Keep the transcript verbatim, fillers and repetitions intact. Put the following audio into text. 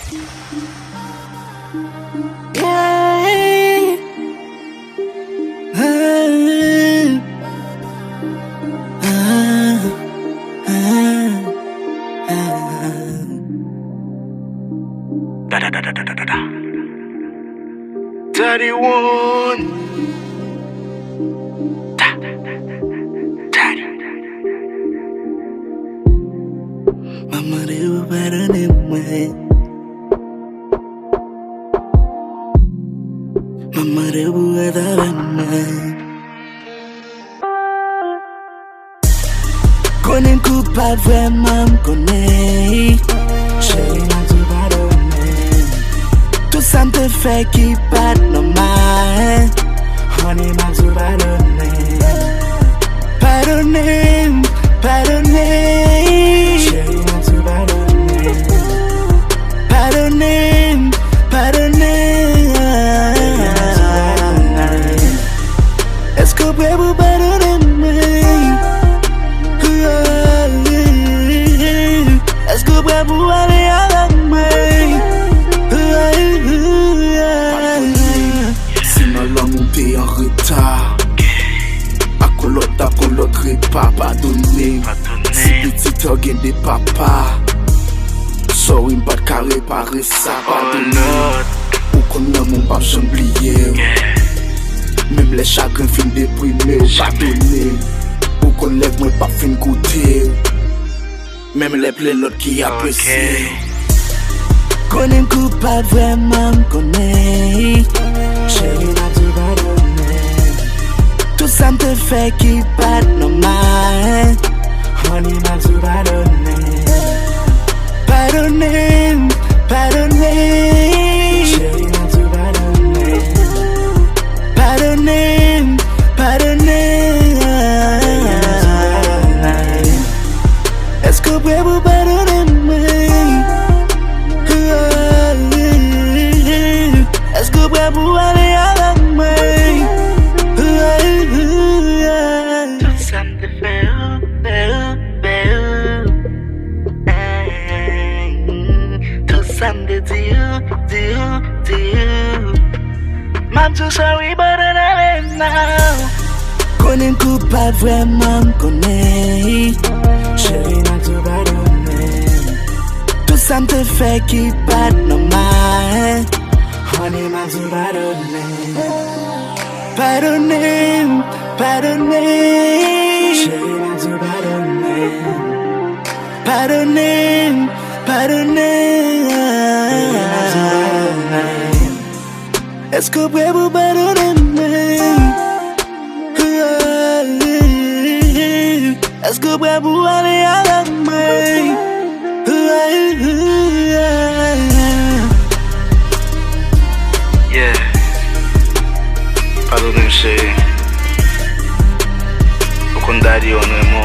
Yeah. Ah, ah, ah, ah. Da, da, da, da, da, da, da, da. Daddy One. Da, da, da, da, da, da. Daddy. Mwen mande w padone mwen. Mwen mande w pou w ret avè mwen. Konnen m koupab vrèman, m konnen. Cheri, m ap di w padone. Tout sa m te fè ki pa t nòmal. Honey, m ap di w padone. Padone m, padone. Cheri, m ap di w padone. Padone m, padone. Èske w prè pou padone mwen? Èske w prè pou ale avèk mwen? Si nan lanmou m te an reta, ak yon lòt, ak yon lòt repa, padone. Si pitit ou gen de papa, sorry, m pa t ka repare sa, padone. Ou konn lanmou m p ap janm bliye w. Menm lè chagren fin deprime w, padone. Ou konn lèv mwen p ap fin koute w. Menm lè plen lòt ki apresye. Konnen m koupab vrèman, m konnen. Cheri, m ap di w padone. Tout sa m te fè ki pa t nòmal. Honey, m ap di w padone. Padone m, padone. Cheri, m ap di w padone. Padone m, padone. Èske w prè pou padone mwen? Èske w prè pou ale avèk mwen? Tout sa m te fè ou, fè ou, fè ou. Tout sa m te di ou, di ou, di ou. M ap di w sorry, but not enough. Konnen m koupab vrèman, m konnen. Cheri, m ap di w padone. Tout sa m te fè ki pa t nòmal. Honey, m ap di w padone. Padone m, padone. Cheri, m ap di w padone. Padone m, padone. Èske w prè pou padone mwen? Èske w prè pou ale avèk mwen? Yeah. Padone m, cheri. Ou konn Daddy One renmen w.